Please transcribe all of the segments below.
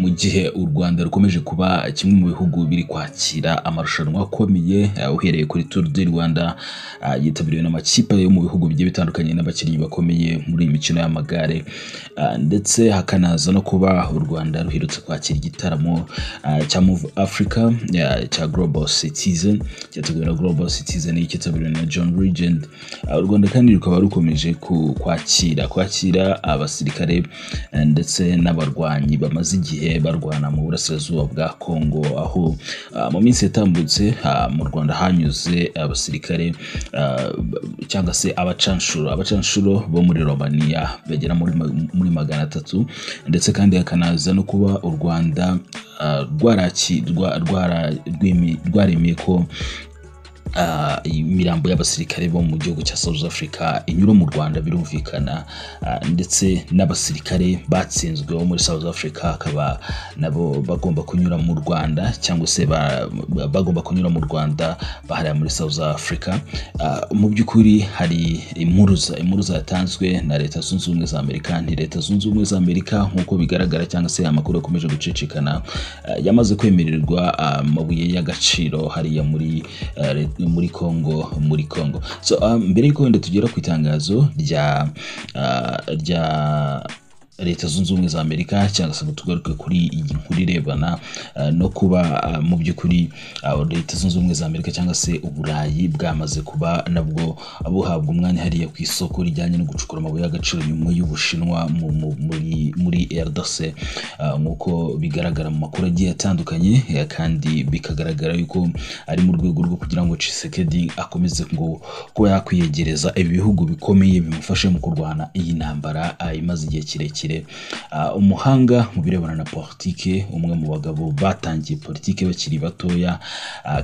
Mu gihe u Rwanda rukomeje kuba kimwe mu bihugu biri kwakira amarushanwa akomeye, uhereye kuri Tour du Rwanda yitabiriwe n'amakipe yo mu bihugu bigiye bitandukanye n'abakinnyi bakomeye muri iyi mikino y'amagare, ndetse hakanaza no kuba u Rwanda ruherutse kwakira igitaramo cya Move Africa cya Global Citizen, cyateguwe na Global Citizen, cyitabiriwe na John Legend. U Rwanda kandi rukaba rukomeje kwakira abasirikare ndetse n'abarwanyi bamaze igihe barwana mu burasirazuba bwa Kongo, aho mu minsi yatambutse mu Rwanda hanyuze abasirikare cyangwa se abacanshuro bo muri Romania bagera muri 300, ndetse kandi hakanaza no kuba u Rwanda rwaremeye ko imirambo y'abasirikare bo mu gihugu cya South Africa inyura mu Rwanda, birumvikana, ndetse n'abasirikare batsinzwe bo muri South Africa akaba nabo bagomba kunyura mu Rwanda, cyangwa se bagomba kunyura mu Rwanda bahariya muri South Africa. Mu by'ukuri hari impuruza yatanzwe na Leta Zunze Ubumwe za Amerika. Ni Leta Zunze Ubumwe za Amerika, nk'uko bigaragara cyangwa se amakuru akomeje gucicikana, yamaze kwemererwa amabuye y'agaciro hariya muri Congo. So mbere yuko wenda tugera ku itangazo rya Leta Zunze Ubumwe za Amerika, cyangwa se ngo tugaruke kuri iyi nkuru irebana no kuba mu by'ukuri Leta Zunze Ubumwe za Amerika cyangwa se Uburayi bwamaze kuba nabwo buhabwa umwanya hariya ku isoko rijyanye no gucukura amabuye y'agaciro nyuma y'Ubushinwa muri RDC, nk'uko bigaragara mu makuru agiye atandukanye, kandi bikagaragara yuko ari mu rwego rwo kugira ngo Tshisekedi akomeze ngo kuba yakwiyegereza ibihugu bikomeye bimufashe mu kurwana iyi ntambara imaze igihe kirekire. Umuhanga mu birebana na politike, umwe mu bagabo batangiye politike bakiri batoya,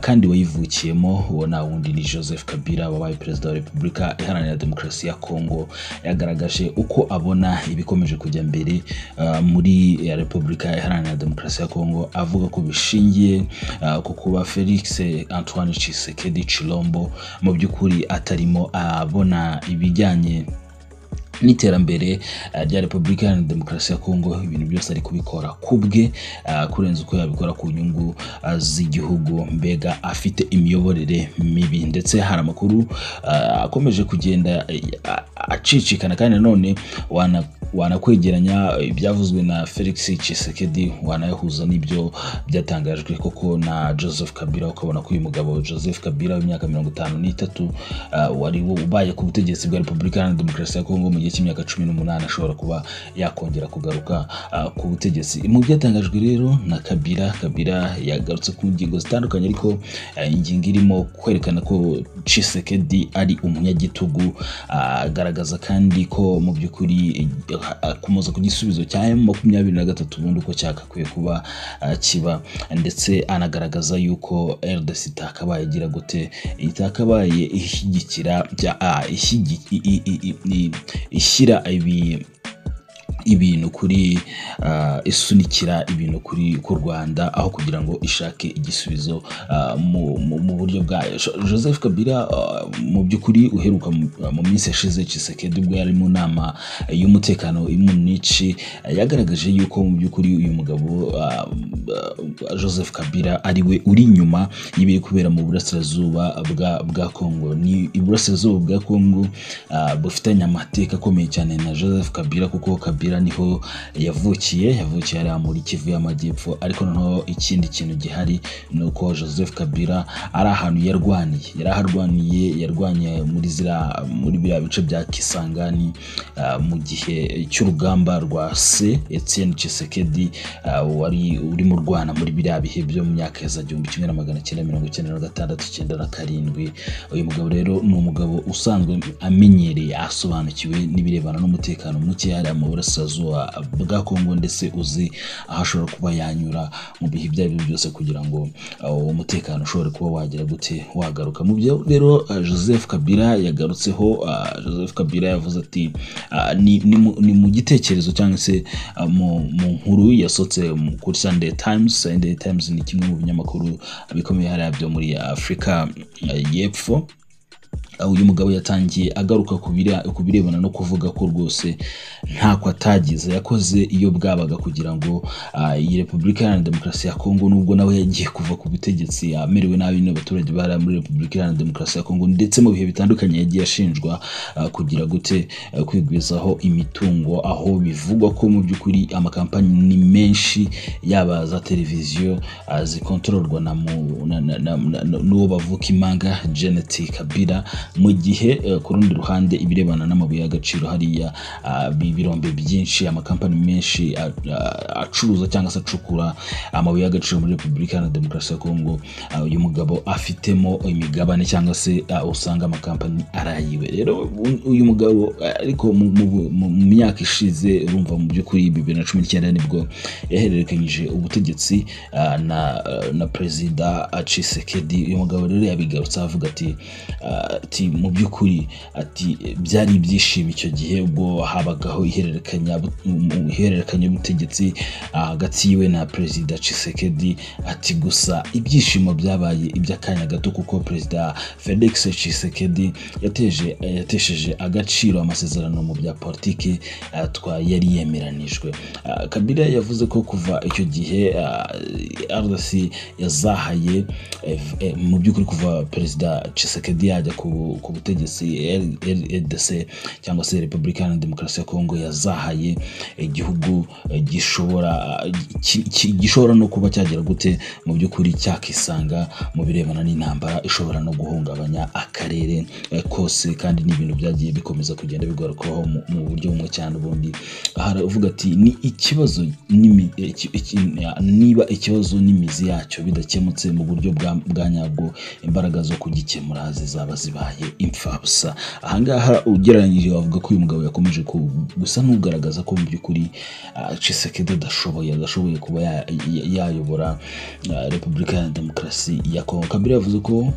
kandi wayivukiyemo, uwo nta wundi ni Joseph Kabila wabaye perezida wa Repubulika Iharanira Demokarasi ya Kongo, yagaragaje uko abona ibikomeje kujya mbere muri Repubulika Iharanira Demokarasi ya Kongo, avuga ko bishingiye ku kuba Felix Antoine Tshisekedi Tshilombo mu by'ukuri atarimo abona ibijyanye n'iterambere rya Repubulika Iharanira Demokarasi ya Kongo. Ibintu byose ari kubikora kubwe kurenza uko yabikora ku nyungu z'igihugu, mbega afite imiyoborere mibi. Ndetse hari amakuru akomeje kugenda acicikana, kandi nanone wanakwegeranya ibyavuzwe na Felix Tshisekedi wanayahuza n'ibyo byatangajwe koko na Joseph Kabila, ukabona ko uyu mugabo Joseph Kabila w'imyaka 53 wari ubaye ku butegetsi bwa Repubulika Iharanira Demokarasi ya Kongo mu gihe cy'imyaka 18 ashobora kuba yakongera kugaruka ku butegetsi. Mu byatangajwe rero na Kabila, Kabila yagarutse ku ngingo zitandukanye, ariko ingingo irimo kwerekana ko Tshisekedi ari umunyagitugu, agaragaza kandi ko mu by'ukuri akomoza ku gisubizo cya M23 ubundi uko cyakakwiye kuba kiba, ndetse anagaragaza yuko RDC itakabaye igira gute, itakabaye ishyigikira ishyira ibintu kuri isunikira ibintu kuri ku Rwanda aho kugira ngo ishake igisubizo mu buryo bwayo. Joseph Kabila mu by'ukuri uheruka mu minsi yashize, Tshisekedi ubwo yari mu nama y'umutekano i Munich, yagaragaje yuko mu by'ukuri uyu mugabo Joseph Kabila ari we uri inyuma y'ibiri kubera mu burasirazuba bwa Kongo. Ni iburasirazuba bwa Kongo bufitanye amateka akomeye cyane na Joseph Kabila, kuko Kabila niho yavukiye hariya muri Kivu y'Amajyepfo. Ariko noneho ikindi kintu gihari ni uko Joseph Kabila ari ahantu yarwaniye, yaraharwaniye, yarwanye muri biriya bice bya Kisangani mu gihe cy'urugamba rwa se Etienne Tshisekedi wari urimo urwana muri biriya bihe byo mu myaka ya 1996 97. Uyu mugabo rero ni umugabo usanzwe amenyereye, asobanukiwe n'ibirebana n'umutekano muke hariya mu burasirazuba bwa Kongo, ndetse uzi aho ashobora kuba yanyura mu bihe ibyo ari byo byose kugira ngo umutekano ushobore kuba wagira gute wagaruka. Mu byo rero Joseph Kabila yagarutseho, Joseph Kabila yavuze ati ni mu gitekerezo cyangwa se mu nkuru yasohotse kuri Sunday Times. Sunday Times ni kimwe mu binyamakuru bikomeye hariya byo muri Afurika y'Epfo. Uyu mugabo yatangiye agaruka ku birebana no kuvuga ko rwose ntako atagize, yakoze iyo bwabaga kugira ngo iyi Repubulika Iharanira Demokarasi ya Kongo, nubwo nawe yagiye kuva ku butegetsi amerewe nabi n'abaturage bari muri Repubulika Iharanira Demokarasi ya Kongo, ndetse mu bihe bitandukanye yagiye ashinjwa kugira gute, kwigwizaho imitungo, aho bivugwa ko mu by'ukuri amakampani ni menshi, yaba za televiziyo zikontororwa na mu- na- na- na- na- n'uwo bavuka imanga Janet Kabila, mu gihe ku rundi ruhande ibirebana n'amabuye y'agaciro hariya, ibirombe byinshi, amakampani menshi acuruza cyangwa se acukura amabuye y'agaciro muri Repubulika Iharanira Demokarasi ya Kongo, uyu mugabo afitemo imigabane cyangwa se usanga amakampani arayiwe. Rero uyu mugabo, ariko mu myaka ishize, urumva mu by'ukuri 2019 nibwo yahererekanyije ubutegetsi na Perezida Tshisekedi. Uyu mugabo rero yabigarutse avuga ati mu by'ukuri ati byari ibyishimo icyo gihe ubwo habagaho ihererekanyabutegetsi hagati yiwe na Perezida Tshisekedi, ati gusa ibyishimo byabaye iby'akanya gato kuko Perezida Felix Tshisekedi yatesheje agaciro amasezerano mu bya politiki twa yari yemeranijwe. Kabila yavuze ko kuva icyo gihe RDC yazahaye, mu by'ukuri kuva Perezida Tshisekedi yajya ku butegetsi, RDC cyangwa se Repubulika Iharanira Demokarasi ya Kongo yazahaye igihugu gishobora no kuba cyagera gute mu by'ukuri cyakisanga mu birebana n'intambara ishobora no guhungabanya akarere kose, kandi ni ibintu byagiye bikomeza kugenda bigarukaho mu buryo bumwe cyane ubundi. Aha aravuga ati ni ikibazo niba ikibazo n'imizi yacyo bidakemutse mu buryo bwa nyabwo, imbaraga zo kugikemura zizaba zibaye imfabusa. Ahangaha ugereranyije wavuga ko uyu mugabo yakomeje gusa n'ugaragaza ko mu by'ukuri Tshisekedi adashoboye kuba yayobora Repubulika ya Demokarasi ya Kongo. Kabila yavuze ko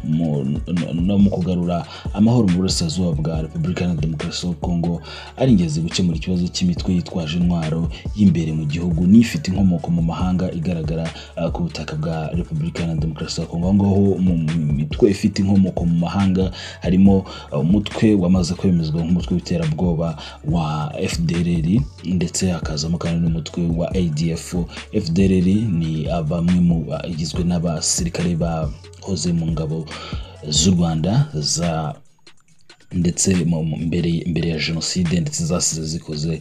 no mu kugarura amahoro mu burasirazuba bwa Repubulika ya Demokarasi ya Kongo ari ingenzi gukemura ikibazo cy'imitwe yitwaje intwaro y'imbere mu gihugu n'ifite inkomoko mu mahanga igaragara ku butaka bwa Repubulika ya Demokarasi ya Kongo. Aho ngaho mu mitwe ifite inkomoko mu mahanga harimo umutwe wamaze kwemezwa nk'umutwe w'iterabwoba wa FDLR, ndetse hakazamo kandi n'umutwe wa ADF. FDLR ni bamwe mu igizwe n'abasirikare bahoze mu ngabo z'u Rwanda za ndetse mbere ya jenoside, ndetse zasize zikoze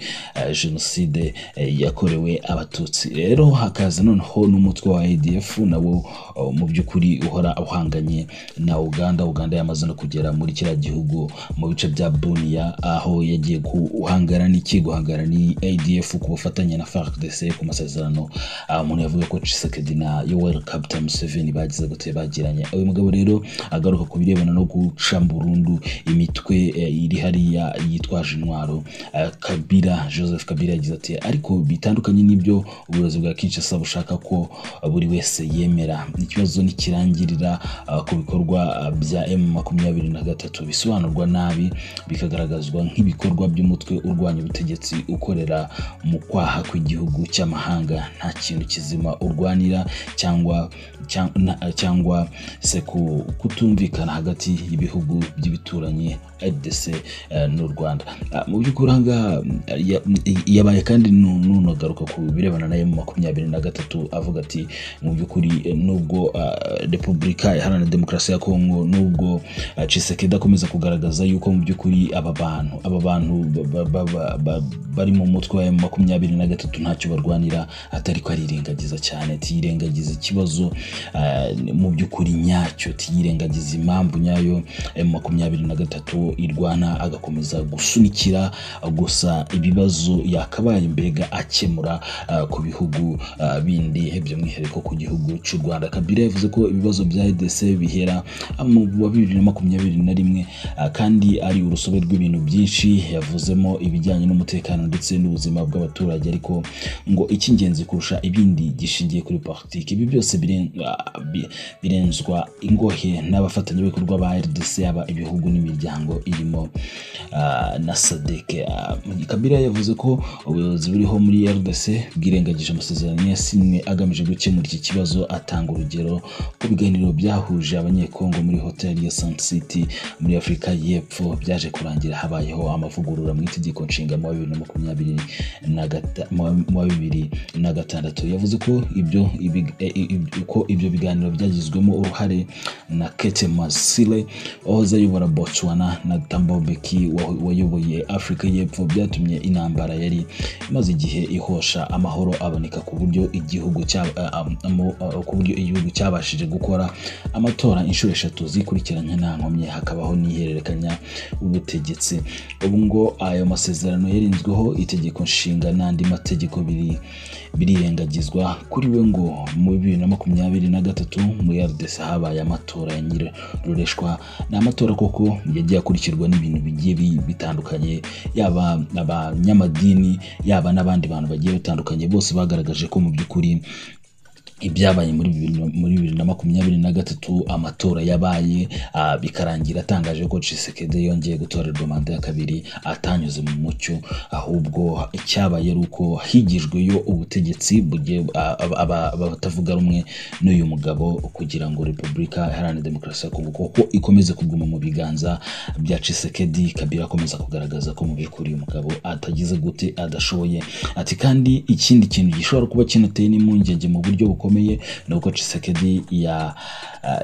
jenoside yakorewe Abatutsi. Rero hakaza noneho n'umutwe wa ADF nawo mu by'ukuri uhora uhanganye na Uganda. Uganda yamaze no kugera muri kiriya gihugu mu bice bya Bunia, aho yagiye guhangana n'iki, guhangana ni ADF ku bufatanye na FARDC ku masezerano umuntu yavuga ko Tshisekedi na Yoweri Kaguta Museveni bagize gute, bagiranye. Uyu mugabo rero agaruka ku birebana no guca burundu imitwe iri hariya yitwaje intwaro. Kabila Joseph Kabila yagize ati ariko bitandukanye n'ibyo ubuyobozi bwa Kinshasa bushaka ko buri wese yemera, ikibazo ntikirangirira ku bikorwa bya M23 bisobanurwa nabi bikagaragazwa nk'ibikorwa by'umutwe urwanya ubutegetsi ukorera mu kwaha kw'igihugu cy'amahanga, nta kintu kizima urwanira cyangwa se kutumvikana hagati y'ibihugu by'ibituranyi RDC n'u Rwanda. Mu by'ukuri aha ngaha yabaye kandi nunagaruka ku birebana na M23, avuga ati mu by'ukuri nubwo Repubulika Iharanira Demokarasi ya Kongo, nubwo Tshisekedi akomeza kugaragaza yuko mu by'ukuri aba bantu bari mu mutwe wa M23 ntacyo barwanira, atari ko arirengagiza cyane, tiyirengagiza ikibazo mu by'ukuri nyacyo, tiyirengagiza impamvu nyayo M23 irwana, agakomeza gusunikira gusa ibibazo yakabaye mbega akemura ku bihugu bindi, by'umwihariko ku gihugu cy'u Rwanda. Kabila yavuze ko ibibazo bya RDC bihera mu wa 2021, kandi ari urusobe rw'ibintu byinshi. Yavuzemo ibijyanye n'umutekano ndetse n'ubuzima bw'abaturage, ariko ngo icy'ingenzi kurusha ibindi gishingiye kuri politiki. Ibi byose birenzwa ingohe n'abafatanyabikorwa ba RDC, yaba ibihugu n'imiryango. Kongo irimo na SADC. Kabila yavuze ko ubuyobozi buriho muri RDC bwirengagije amasezerano yasinywe agamije gukemura iki kibazo, atanga urugero ku biganiro byahuje Abanyekongo muri hoteli ya Sun City muri Afurika y'Epfo, byaje kurangira habayeho amavugurura mu itegeko nshinga mu wa 2026. Yavuze ko ibyo biganiro byagizwemo uruhare na Kete Masile wahoze ayobora Botswana na Thabo Mbeki wayoboye Afurika y'Epfo, byatumye intambara yari imaze igihe ihosha amahoro aboneka ku buryo igihugu cyabashije gukora amatora inshuro 3 zikurikiranye nta nkomyi, hakabaho n'ihererekanya ubutegetsi. Ubu ngo ayo masezerano yarinzweho itegeko nshinga n'andi mategeko birirengagizwa. Kuri we ngo mu 2023 muri RDC habaye amatora ya nyirarureshwa. Ni amatora koko yagiye akurikirwa n'ibintu bigiye bitandukanye, yaba abanyamadini yaba n'abandi bantu bagiye batandukanye, bose bagaragaje ko mu by'ukuri ibyabaye muri 2023 amatora yabaye bikarangira atangaje ko Tshisekedi yongeye gutorerwa manda ya kabiri atanyuze mu mucyo, ahubwo icyabaye ari uko higijweyo ubutegetsi batavuga rumwe n'uyu mugabo kugira ngo Repubulika Iharanira Demokarasi ya Kongo kuko ikomeze kuguma mu biganza bya Tshisekedi. Kabila akomeza kugaragaza ko mu by'ukuri uyu mugabo atagize gute, adashoboye. Ati kandi ikindi kintu gishobora kuba kinateye n'impungenge mu buryo bukomeye nuko Tshisekedi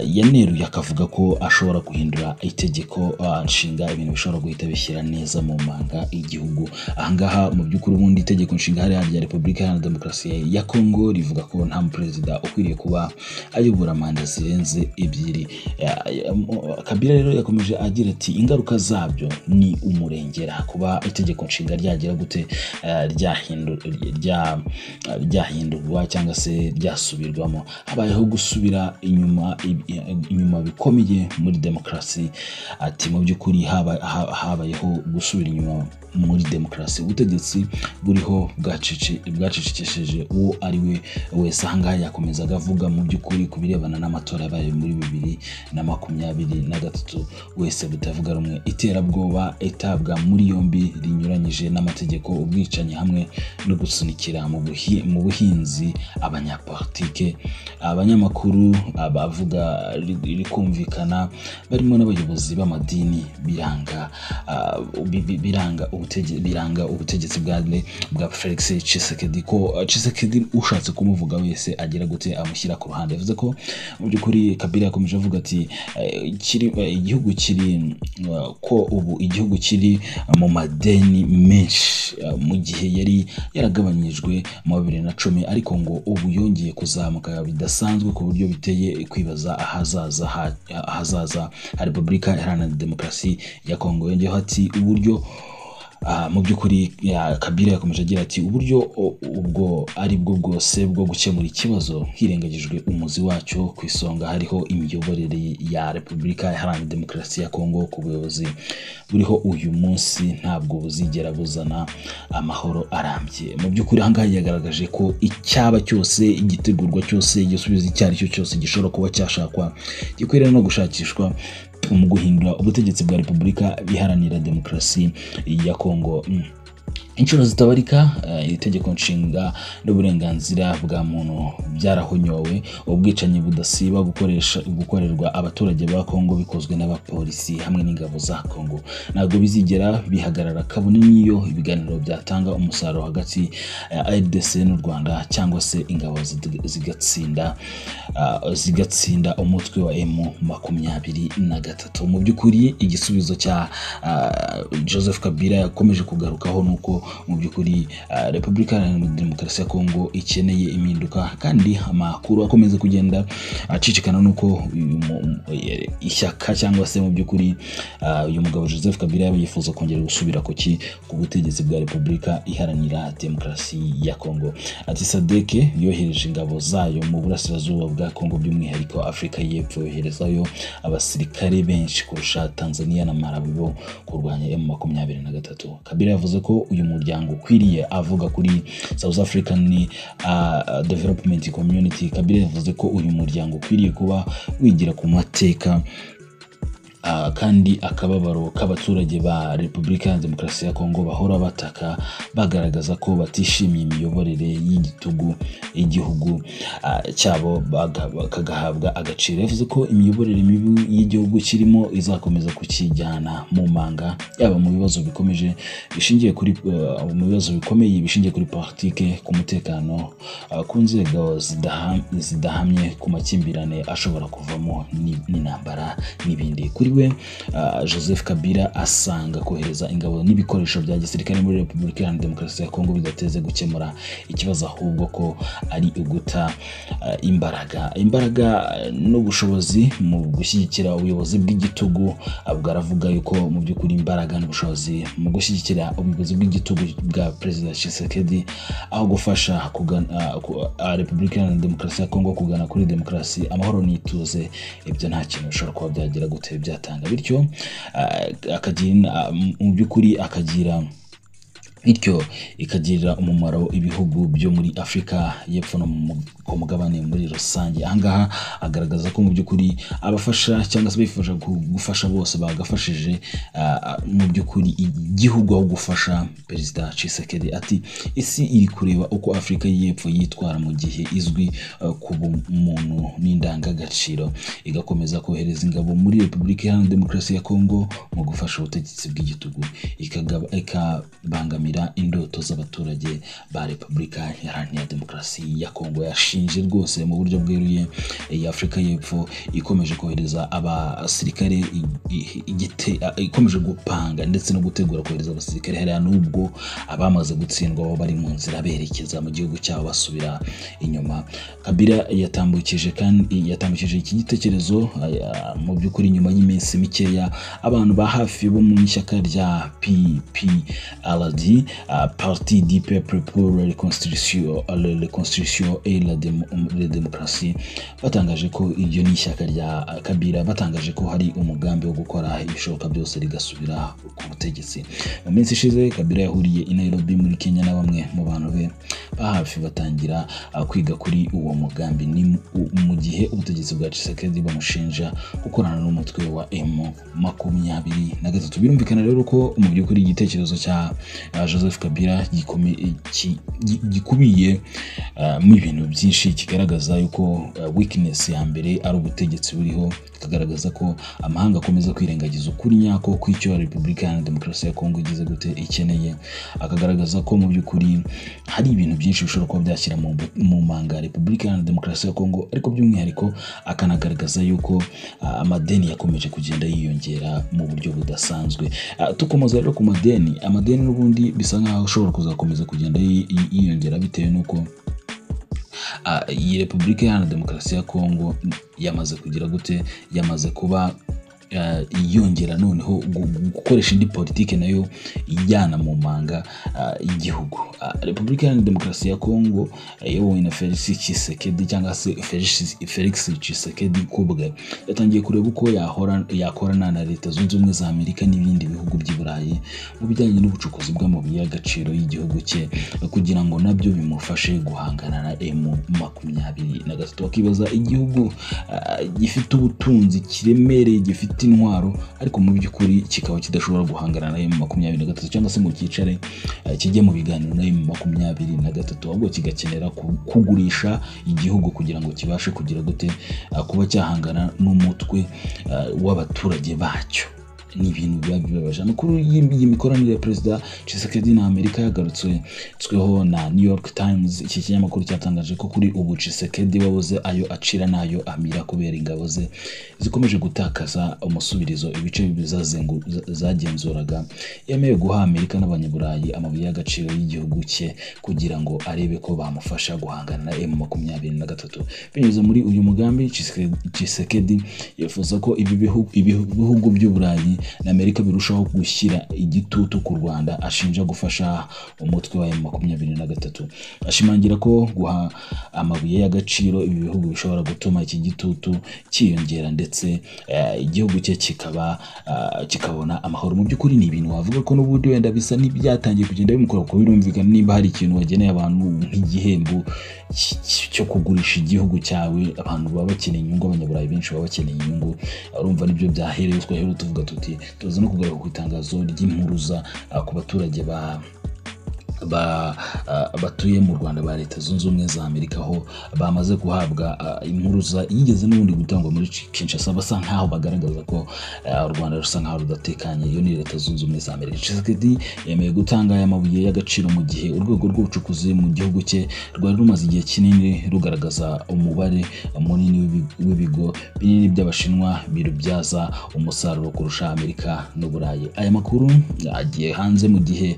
yaneruye akavuga ko ashobora guhindura itegeko nshinga, ibintu bishobora guhita bishyira neza mu manga igihugu. Ahangaha mu by'ukuri ubundi itegeko nshinga hariya rya Repubulika Iharanira Demokarasi ya Kongo rivuga ko nta perezida ukwiriye kuba ayobora manda zirenze 2. Kabila rero yakomeje agira ati ingaruka zabyo ni umurengera, kuba itegeko nshinga ryagira gute ryahindurwa cyangwa se ryasubirwamo, habayeho gusubira inyuma bikomeye muri demokarasi. Ati mu by'ukuri habayeho gusubira inyuma muri demokarasi, ubutegetsi buriho bwacecekesheje uwo ari we wese. Ahangaha yakomezaga avuga mu by'ukuri ku birebana n'amatora yabaye muri 2023 wese butavuga rumwe, iterabwoba, itabwa muri yombi rinyuranyije n'amategeko, ubwicanyi hamwe no gusunikira mu buhinzi abanyapolitike, abanyamakuru, abavuga rikumvikana barimo n'abayobozi b'amadini, biranga ubutegetsi bwa Felix Tshisekedi. Ko Tshisekedi ushatse kumuvuga wese agira gute amushyira ku ruhande. Yavuze ko mu by'ukuri Kabila yakomeje avuga ati igihugu kiri ko ubu igihugu kiri mu madeni menshi mu gihe yari yaragabanyijwe mu 2010, ariko ngo ubu yongeye kuzamuka bidasanzwe ku buryo biteye kwibaza ahazaza ha Repubulika Iharanira Demokarasi ya Kongo. Yongeyeho ati uburyo mu by'ukuri Kabila yakomeje agira ati uburyo ubwo ari bwo bwose bwo gukemura ikibazo hirengagijwe umuzi wacyo, ku isonga hariho imiyoborere ya Repubulika Iharanira Demokarasi ya Kongo ku buyobozi buriho uyu munsi ntabwo buzigera buzana amahoro arambye. Mu by'ukuri ahangaha yagaragaje ko icyaba cyose, igitegurwa cyose, igisubizo icyo ari cyo cyose gishobora kuba cyashakwa gikwiriye no gushakishwa mu guhindura ubutegetsi bwa Repubulika Iharanira Demokarasi ya Kongo. Inshuro zitabarika itegeko nshinga n'uburenganzira bwa muntu byarahonyowe, ubwicanyi budasiba gukorerwa abaturage ba Kongo bikozwe n'abapolisi hamwe n'ingabo za Kongo ntabwo bizigera bihagarara, kabone n'iyo ibiganiro byatanga umusaruro hagati ya RDC n'u Rwanda cyangwa se ingabo zigatsinda umutwe wa M23. Mu by'ukuri igisubizo cya Joseph Kabila yakomeje kugarukaho nuko mu by'ukuri Repubulika Iharanira Demokarasi ya Kongo ikeneye impinduka, kandi amakuru akomeza kugenda acicikana nuko ishyaka cyangwa se mu by'ukuri uyu mugabo Joseph Kabila yaba yifuza kongera gusubira ku butegetsi bwa Repubulika Iharanira Demokarasi ya Kongo. Ati SADC yohereje ingabo zayo mu burasirazuba bwa Kongo, by'umwihariko Afurika y'Epfo yoherezayo abasirikare benshi kurusha Tanzania na Malawi bo kurwanya M23. Kabila yavuze ko uyu muryango ukwiriye, avuga kuri South African Development Community. Kabila yavuze ko uyu muryango ukwiriye kuba wigira ku mateka Kandi akababaro k'abaturage ba Repubulika ya Demokarasi ya Kongo bahora bataka bagaragaza ko batishimiye imiyoborere y'igitugu igihugu cyabo kagahabwa agaciro. Yavuze ko imiyoborere mibi y'igihugu kirimo izakomeza kukijyana mu manga, yaba mu bibazo bikomeje bishingiye kuri mu bibazo bikomeye bishingiye kuri politike, ku mutekano, ku nzego zidahamye, ku makimbirane ashobora kuvamo n'intambara n'ibindi. Kuri we Joseph Kabila asanga kohereza ingabo n'ibikoresho bya gisirikare muri Repubulika Iharanira Demokarasi ya Kongo bidateze gukemura ikibazo, ahubwo ko ari uguta imbaraga n'ubushobozi mu gushyigikira ubuyobozi bw'igitugu. Ubwo aravuga yuko mu by'ukuri imbaraga n'ubushobozi mu gushyigikira ubuyobozi bw'igitugu bwa Perezida Tshisekedi, aho gufasha kugana Repubulika Iharanira Demokarasi ya Kongo kugana kuri demokarasi, amahoro n'ituze, ibyo nta kintu bishobora kuba byagira gute byatanga. Bityo akagira mu by'ukuri akagira bityo ikagirira umumaro ibihugu byo muri Afurika y'Epfo no ku mugabane muri rusange. Ahangaha agaragaza ko mu by'ukuri abafasha cyangwa se bifasha gufasha bose bagafashije mu by'ukuri igihugu aho gufasha Perezida Tshisekedi. Ati isi iri kureba uko Afurika y'Epfo yitwara mu gihe izwi ku bumuntu n'indangagaciro, igakomeza kohereza ingabo muri Repubulika Iharanira Demokarasi ya Kongo mu gufasha ubutegetsi bw'igitugu, ikabangamira indoto z'abaturage ba Repubulika Iharanira Demokarasi ya Kongo. Yashinje rwose mu buryo bweruye iyi Afurika y'Epfo ikomeje kohereza abasirikare, ikomeje gupanga ndetse no gutegura kohereza abasirikare hariya, nubwo abamaze gutsindwa bo bari mu nzira berekeza mu gihugu cyabo basubira inyuma. Kabila yatambukije kandi yatambukije iki gitekerezo mu by'ukuri nyuma y'iminsi mikeya abantu ba hafi bo mu ishyaka rya PPRD, Parti du Peuple pour la Reconstruction et la Démocratie, batangaje ko iryo ni ishyaka rya Kabila, batangaje ko hari umugambi wo gukora ibishoboka byose rigasubira ku butegetsi. Mu minsi ishize Kabila yahuriye i Nairobi muri Kenya na bamwe mu bantu be ba hafi batangira kwiga kuri uwo mugambi. Ni mu gihe ubutegetsi bwa Tshisekedi bamushinja gukorana n'umutwe wa M23. Birumvikana rero ko mu by'ukuri igitekerezo cya Joseph Kabila gikubiye mu ibintu byinshi, kigaragaza yuko weakness ya mbere ari ubutegetsi buriho, kikagaragaza ko amahanga akomeza kwirengagiza ukuri nyako kw'icyo Repubulika Iharanira Demokarasi ya Kongo igize gute ikeneye, akagaragaza ko mu by'ukuri hari ibintu byinshi bishobora kuba byashyira mu manga Repubulika Iharanira Demokarasi ya Kongo, ariko by'umwihariko akanagaragaza yuko amadeni yakomeje kugenda yiyongera mu buryo budasanzwe. Tukomoza rero ku madeni, amadeni n'ubundi bisa nkaho ashobora kuzakomeza kugenda yiyongera bitewe n'uko iyi Repubulika Iharanira Demokarasi ya Kongo yamaze kugira gute, yamaze kuba yongera noneho gukoresha indi politike nayo ijyana mu manga igihugu. Repubulika Iharanira Demokarasi ya Kongo iyobowe na Felix Tshisekedi cyangwa se Felix Tshisekedi kubwe yatangiye kureba uko yakorana na Leta Zunze Ubumwe za Amerika n'ibindi bihugu by'i Burayi mu bijyanye n'ubucukuzi bw'amabuye y'agaciro y'igihugu cye, kugira ngo nabyo bimufashe guhangana na M23. Bakibaza igihugu gifite ubutunzi kiremereye, gifite intwaro, ariko mu by'ukuri kikaba kidashobora guhangana na M23 cyangwa se ngo cyicare kijye mu biganiro na M23, ahubwo kigakenera kugurisha igihugu kugira ngo kibashe kugira gute kuba cyahangana n'umutwe w'abaturage bacyo. Ni ibintu biba bibabaje. Amakuru y'imikoranire ya Perezida Tshisekedi na Amerika yagarutsweho na New York Times. Iki kinyamakuru cyatangaje ko kuri ubu Tshisekedi wabuze ayo acira n'ayo amira kubera ingabo ze zikomeje gutakaza umusubirizo ibice zagenzuraga, yemeye guha Amerika n'Abanyaburayi amabuye y'agaciro y'igihugu cye kugira ngo arebe ko bamufasha guhangana na M23. Binyuze muri uyu mugambi, Tshisekedi yifuza ko ibi bihugu by'Uburayi na Amerika birushaho gushyira igitutu ku Rwanda ashinja gufasha umutwe wa M23. Ashimangira ko guha amabuye y'agaciro ibi bihugu bishobora gutuma iki gitutu cyiyongera ndetse igihugu cye kikaba kikabona amahoro. Mu by'ukuri ni ibintu wavuga ko n'ubundi wenda bisa n'ibyatangiye kugenda bimukora, kuko birumvikana nimba hari ikintu wageneye abantu nk'igihembo cyo kugurisha igihugu cyawe, abantu baba bakeneye inyungu, abanyaburayi benshi baba bakeneye inyungu. Urumva nibyo byahereye twahera tuvuga tuti tuza no kugaruka ku itangazo ry'impuruza ku baturage batuye mu Rwanda ba Leta Zunze Ubumwe za Amerika, aho bamaze guhabwa impuruza yigeze n'ubundi gutangwa muri Kinshasa, basa nkaho bagaragaza ko u Rwanda rusa nkaho rudatekanye. Iyo ni Leta Zunze Ubumwe za Amerika. Tshisekedi yemeye gutanga aya mabuye y'agaciro mu gihe urwego rw'ubucukuzi mu gihugu cye rwari rumaze igihe kinini rugaragaza umubare munini w'ibigo binini by'Abashinwa birubyaza umusaruro kurusha Amerika n'Uburayi. Aya makuru agiye hanze mu gihe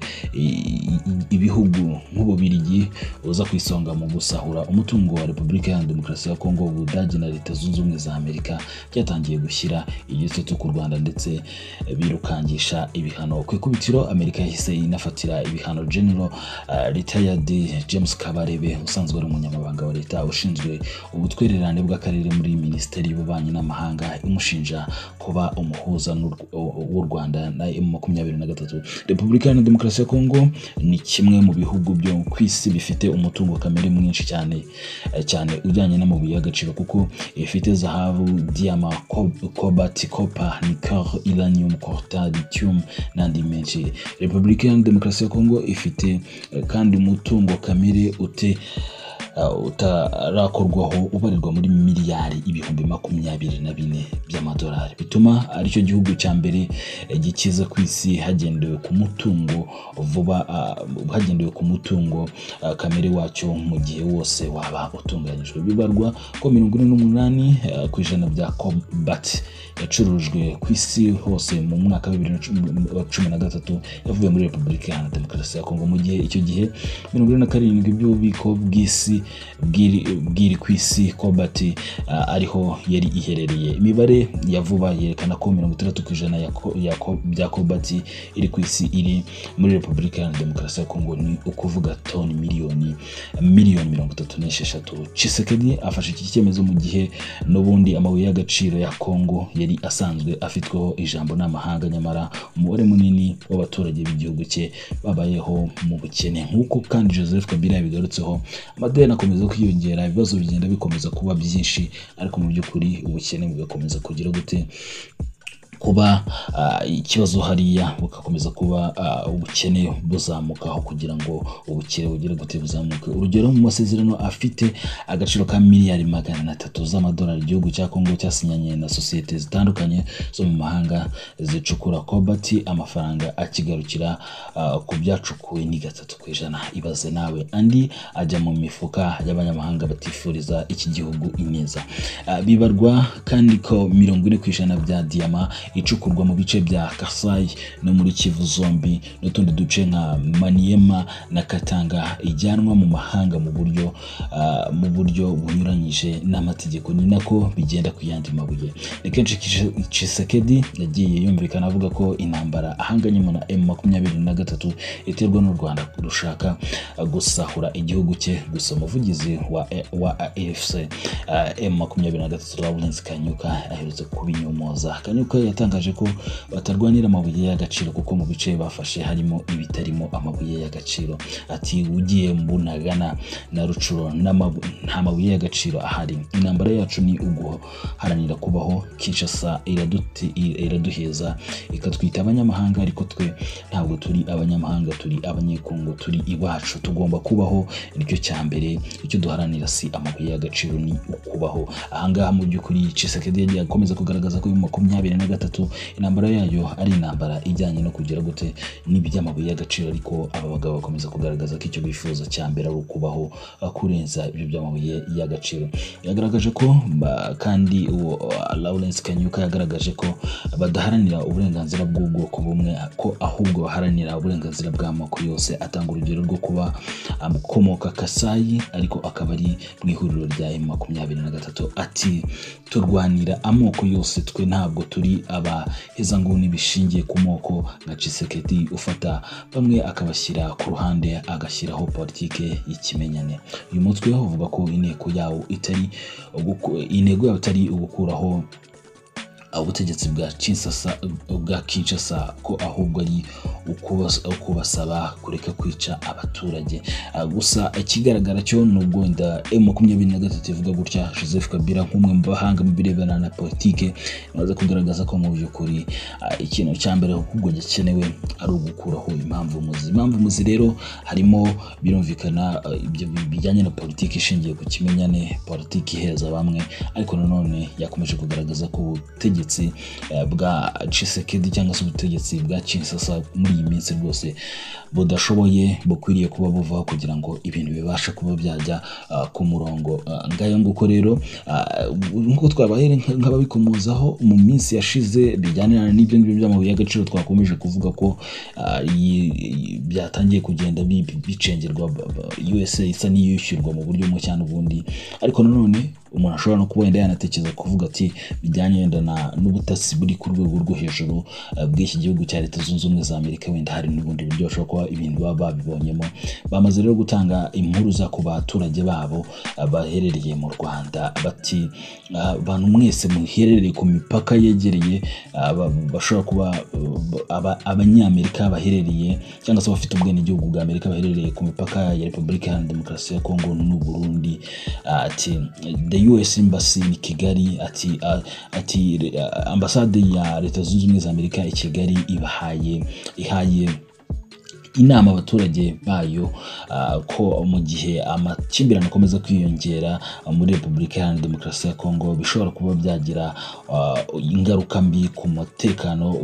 ibihugu nk'Ububirigi buza ku isonga mu gusahura umutungo wa Repubulika ya Demokarasi ya Kongo, Ubudage na Leta Zunze Ubumwe za Amerika byatangiye gushyira igitutu ku Rwanda ndetse birukangisha ibihano. Ku ikubitiro Amerika yahise inafatira ibihano General Retired James Kabarebe usanzwe ari umunyamabanga wa leta ushinzwe ubutwererane bw'akarere muri Minisiteri y'Ububanyi n'Amahanga, imushinja kuba umuhuza w'u Rwanda na M23. Repubulika ya Demokarasi ya Kongo ni kimwe mu bihugu byo ku isi bifite umutungo kamere mwinshi cyane cyane ujyanye n'amabuye y'agaciro, kuko ifite zahabu, diyama, cobalt, copper, nickel, uranium, coltan, lithium n'andi menshi. Repubulika ya Demokarasi ya Kongo ifite kandi umutungo kamere utarakorwaho ubarirwa muri miliyari 24,000 by'amadolari, bituma aricyo gihugu cya mbere gikiza ku isi hagendewe ku mutungo vuba hagendewe ku mutungo kamere wacyo mu gihe wose waba utunganyijwe. Bibarwa ko 48% bya cobalt yacurujwe ku isi hose mu mwaka wa 2013 yavuye muri Repubulika Iharanira Demokarasi ya Kongo, mu gihe icyo gihe 47 by'ububiko bw'isi bw'iri ku isi cobalt ariho yari iherereye. Imibare ya vuba yerekana ko 60% bya cobalt iri ku isi iri muri Repubulika Iharanira Demokarasi ya Kongo, ni ukuvuga toni miliyoni 36. Tshisekedi afashe iki cyemezo mu gihe n'ubundi amabuye y'agaciro ya Kongo yari asanzwe afitweho ijambo n'amahanga, nyamara umubare munini w'abaturage b'igihugu cye babayeho mu bukene. Nk'uko kandi Joseph Kabila yabigarutseho, amadeni akomeza kwiyongera, ibibazo bigenda bikomeza kuba byinshi, ariko mu by'ukuri ubukene bugakomeza kugira gute kuba ikibazo hariya, bugakomeza kuba ubukene buzamukaho kugira ngo ubukire bugere gute buzamuke. Urugero, mu masezerano afite agaciro ka miliyari 300 z'amadolari igihugu cya Kongo cyasinyanye na sosiyete zitandukanye zo mu mahanga zicukura cobalt, amafaranga akigarukira ku byacukuwe ni 3%. Ibaze nawe, andi ajya mu mifuka y'abanyamahanga batifuriza iki gihugu ineza. Bibarwa kandi ko 40% bya diyama icukurwa mu bice bya Kasai no muri Kivu zombi n'utundi duce nka Maniema na Katanga ijyanwa mu mahanga mu buryo bunyuranyije n'amategeko. Ni nako bigenda ku yandi mabuye. Ni kenshi Tshisekedi yagiye yumvikana avuga ko intambara ahanganyemo na M23 iterwa n'u Rwanda rushaka gusahura igihugu cye. Gusa umuvugizi wa AFC M23 Lawrence Kanyuka aherutse kubinyomoza. Kanyuka yatangaje ko batarwanira amabuye y'agaciro kuko mu bice bafashe harimo ibitarimo amabuye y'agaciro. Ati ugiye Bunagana na Rucuro nta mabuye y'agaciro ahari. Intambara yacu ni uguharanira kubaho. Kinshasa iraduheza ikatwita abanyamahanga, ariko twe ntabwo turi abanyamahanga, turi abanyekongo, turi iwacu, tugomba kubaho. Nicyo cya mbere, icyo duharanira si amabuye y'agaciro, ni ukubaho. Ahangaha mu by'ukuri Tshisekedi yagiye akomeza kugaragaza ko 23 intambara yayo ari intambara ijyanye no kugira gute n'iby'amabuye y'agaciro, ariko aba bagabo bakomeza kugaragaza ko icyo bifuza cya mbere ari ukubaho kurenza ibyo by'amabuye y'agaciro. Yagaragaje ko kandi uwo Lawrence Kanyuka yagaragaje ko badaharanira uburenganzira bw'ubwoko bumwe, ko ahubwo baharanira uburenganzira bw'amoko yose. Atanga urugero rwo kuba akomoka Kasai ariko akaba ari mu ihuriro rya M23. Ati turwanira amoko yose, twe ntabwo turi Abahezanguni bishingiye ku moko nka Tshisekedi ufata bamwe akabashyira ku ruhande, agashyiraho politike y'ikimenyane. Uyu mutwe uvuga ko intego yawo itari ugukuraho ubutegetsi bwa Kinshasa, ko ahubwo ari ukubasaba kureka kwica abaturage. Gusa ikigaragara cyo, nubwo wenda M23 ivuga gutya, Joseph Kabila nk'umwe mu bahanga mu birebana na politike amaze kugaragaza ko mu by'ukuri ikintu cya mbere ahubwo gikenewe ari ugukuraho impamvu muzi. Impamvu muzi rero harimo, birumvikana, ibyo bijyanye na politiki ishingiye ku kimenyane, politiki iheza bamwe. Ariko nanone yakomeje kugaragaza ko ubutegetsi bwa Tshisekedi cyangwa se ubutegetsi bwa Kinshasa muri iyi minsi rwose budashoboye, bukwiriye kuba buvaho kugira ngo ibintu bibashe kuba byajya ku murongo. Ngayo nguko rero, nk'uko twabaye nk'ababikomozaho mu minsi yashize, bijyana n'ibyo ngibyo by'amabuye y'agaciro twakomeje kuvuga ko byatangiye kugenda bicengerwa, USA isa n'iyishyurwa mu buryo bumwe cyangwa ubundi. Ariko nanone umuntu ashobora no kuba wenda yanatekereza kuvuga ati bijyanye wenda n'ubutasi buri ku rwego rwo hejuru bw'iki gihugu cya Leta Zunze Ubumwe za Amerika, wenda hari n'ubundi buryo bashobora kuba ibintu baba babibonyemo. Bamaze rero gutanga impuruza ku baturage babo baherereye mu Rwanda, bati abantu mwese muherereye ku mipaka yegereye bashobora kuba Abanyamerika baherereye cyangwa se bafite ubwenegihugu bwa Amerika baherereye ku mipaka ya Repubulika Iharanira Demokarasi ya Kongo n'u Burundi, ati the US Embassy in Kigali, ati ambasade ya Leta Zunze Ubumwe za Amerika i Kigali ibahaye ihaye inama abaturage bayo ko mu gihe amakimbirane akomeza kwiyongera muri Repubulika Iharanira Demokarasi ya Kongo, bishobora kuba byagira ingaruka mbi ku mutekano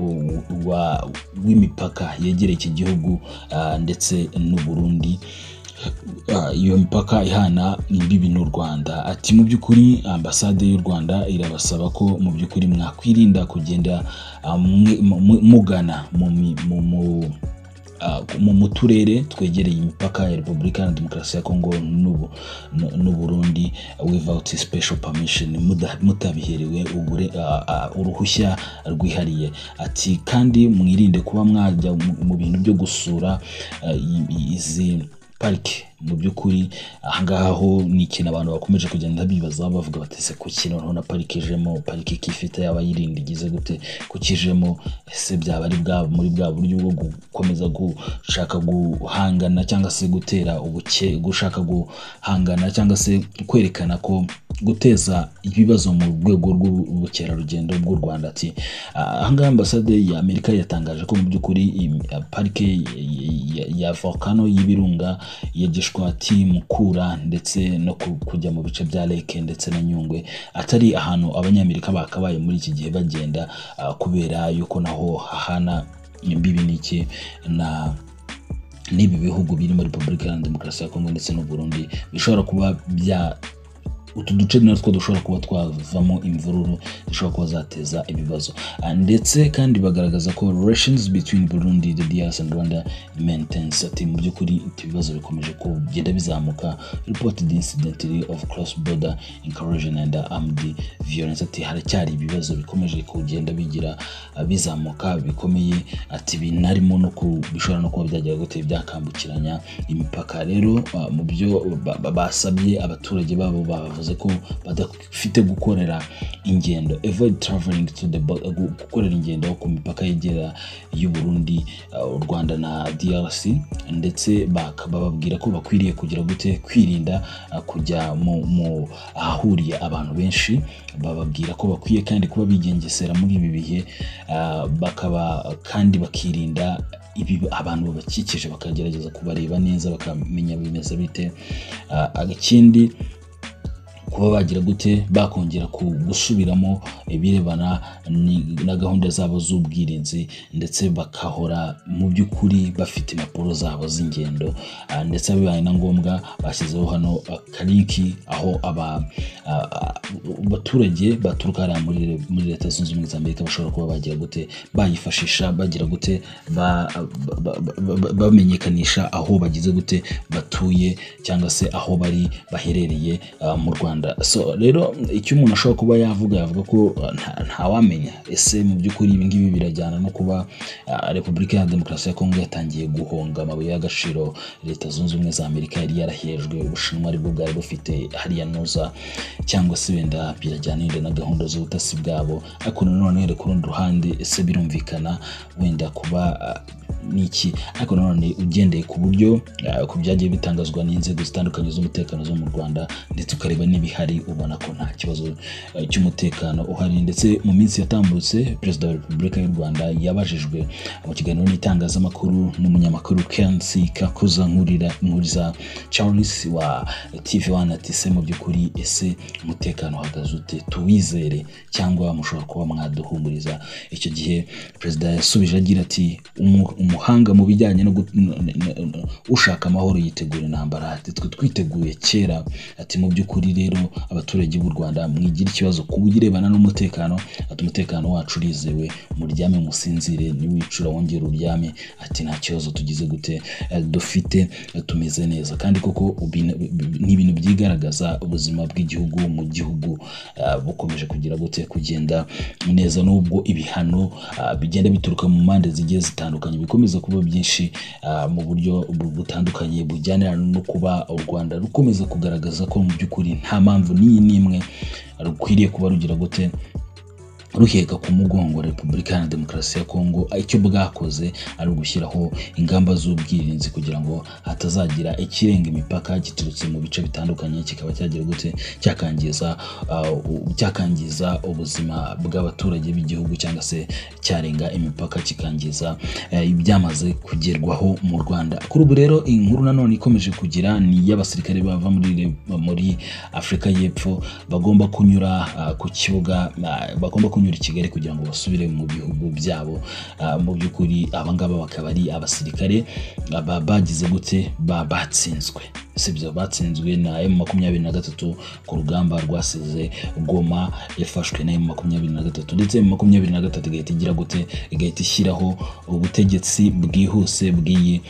w'imipaka yegereye iki gihugu ndetse n'u Burundi, iyo mipaka ihana imbibi n'u Rwanda. Ati mu by'ukuri ambasade y'u Rwanda irabasaba ko mu by'ukuri mwakwirinda kugenda mugana mu mi- mu mu ah, mu mu turere twegereye imipaka ya Repubulika Iharanira Demokarasi ya Kongo n'u Burundi without special permission, mutabiherewe uruhushya rwihariye. Ati kandi mwirinde kuba mwajya mu bintu byo gusura izi parike. Mu by'ukuri ahangaha ho ni ikintu abantu bakomeje kugenda bibaza, bavuga bati ese kuki noneho na parike ijemo? Parike ko ifite abayirinda, igize gute, kukijemo? Ese byaba ari bwa muri bwa buryo bwo gukomeza gushaka guhangana cyangwa se gutera ubuke, gushaka guhangana cyangwa se kwerekana ko guteza ibibazo mu rwego rw'ubukerarugendo bw'u Rwanda? Ati ahangaha ambasade ya Amerika yatangaje ko mu by'ukuri parike ya volcano y'ibirunga ya Gishwati, Mukura ndetse no kujya mu bice bya Lake ndetse na Nyungwe atari ahantu Abanyamerika bakabaye muri iki gihe bagenda, kubera yuko naho hahana imbibi n'iki na n'ibi bihugu birimo Repubulika Iharanira Demokarasi ya Kongo ndetse n'u Burundi, bishobora kuba bya utu duce natwo dushobora kuba twavamo imvururu zishobora kuba zateza ibibazo. Ndetse kandi bagaragaza ko relations between Burundi, the DRC and Rwanda remain tense. Ati mu by'ukuri ibibazo bikomeje kugenda bizamuka, reported incident of cross border incursion and armed violence. Ati haracyari ibibazo bikomeje kugenda bigira bizamuka bikomeye. Ati binarimo no ku bishobora no kuba byagera gute, byakambukiranya imipaka. Rero mu byo basabye abaturage babo, bavuze ko badafite gukorera ingendo, avoid traveling to the gukorera ingendo ku mipaka yegera y'u Burundi, u Rwanda na DRC, ndetse bababwira ko bakwiriye kugira gute, kwirinda kujya mu ahahuriye abantu benshi. Bababwira ko bakwiye kandi kuba bigengesera muri ibi bihe, bakaba kandi bakirinda ibi abantu babakikije, bakagerageza kubareba neza, bakamenya bimeze bite. Ikindi kuba bagira gute, bakongera gusubiramo ibirebana na gahunda zabo z'ubwirinzi, ndetse bakahora mu by'ukuri bafite impapuro zabo z'ingendo. Ndetse bibaye na ngombwa bashyizeho hano akalinki aho abaturage baturuka hariya muri Leta Zunze Ubumwe za Amerika bashobora kuba bagira gute, bayifashisha bagira gute, bamenyekanisha aho bagize gute, batuye cyangwa se aho bari baherereye mu Rwanda. Rwanda. So rero icyo umuntu ashobora kuba yavuga, yavuga ko ntawamenya ese mu by'ukuri ibi ngibi birajyana no kuba Repubulika ya Demokarasi ya Kongo yatangiye guhonga amabuye y'agaciro Leta Zunze Ubumwe za Amerika yari yarahejwe, Ubushinwa aribwo bwari bufite hariya nuza, cyangwa se wenda birajyana na gahunda z'ubutasi bwabo. Ariko nanone ku rundi ruhande, ese birumvikana wenda kuba niki? Ariko nanone ugendeye ku buryo ku byagiye bitangazwa n'inzego zitandukanye z'umutekano zo mu Rwanda, ndetse ukareba n'ibihari, ubona ko nta kibazo cy'umutekano uhari. Ndetse mu minsi yatambutse, Perezida wa Repubulika y'u Rwanda yabajijwe mu kiganiro n'itangazamakuru n'umunyamakuru Kensi Kakuza Nkuriza Charles wa TV1, ati: "Se mu by'ukuri ese umutekano uhagaze ute? Tuwizere cyangwa mushobora kuba mwaduhumuriza?" Icyo gihe Perezida yasubije agira ati: "Umuhanga mu bijyanye no ushaka amahoro yitegura intambara." Ati: "Twe twiteguye kera." Ati: "Mu by'ukuri rero, abaturage b'u Rwanda, mwigira ikibazo ku birebana n'umutekano." Ati: "Umutekano wacu urizewe, muryame musinzire, niwicura wongere uryame." Ati: "Nta kibazo tugize gute dufite, tumeze neza." Kandi koko ni ibintu byigaragaza, ubuzima bw'igihugu mu gihugu bukomeje kugira gute, kugenda neza, nubwo ibihano bigenda bituruka mu mpande zigiye zitandukanye bikomeza kuba byinshi mu buryo butandukanye, bujyanirana no kuba u Rwanda rukomeza kugaragaza ko mu by'ukuri nta mpamvu n'iyi n'imwe rukwiriye kuba rugira gute, ruheka ku mugongo Repubulika Iharanira Demokarasi ya Kongo. Icyo bwakoze ari ugushyiraho ingamba z'ubwirinzi kugira ngo hatazagira ikirenga imipaka giturutse mu bice bitandukanye, kikaba cyagira gute, cyakangiza ubuzima bw'abaturage b'igihugu, cyangwa se cyarenga imipaka kikangiza ibyamaze kugerwaho mu Rwanda. Kuri ubu rero, inkuru nanone ikomeje kugira ni iy'abasirikare bava muri Afurika y'Epfo bagomba kunyura ku kibuga, bagomba kunyura i Kigali kugira ngo basubire mu bihugu byabo. Mu by'ukuri abangaba bakaba ari abasirikare bagize gute, batsinzwe, sibyo? Batsinzwe na M23 ku rugamba rwasize Goma yafashwe na M23, ndetse M23 igahita igira gute, igahita ishyiraho ubutegetsi bwihuse bw'iyi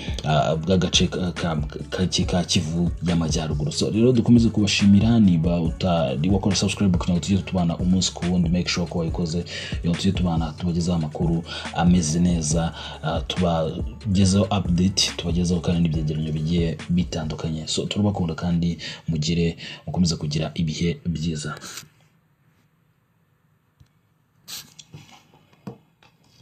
bw'agace ka Kivu y'Amajyaruguru. So rero dukomeze kubashimira. Niba utari wakora subscribe kugira ngo tujye tubana umunsi ku wundi, make sure ko wayikoze kugira ngo tujye tubana, tubagezeho amakuru ameze neza, tubagezeho update, tubagezeho kandi n'ibyegeranyo bigiye bitandukanye. So turabakunda kandi mugire, mukomeze kugira ibihe byiza.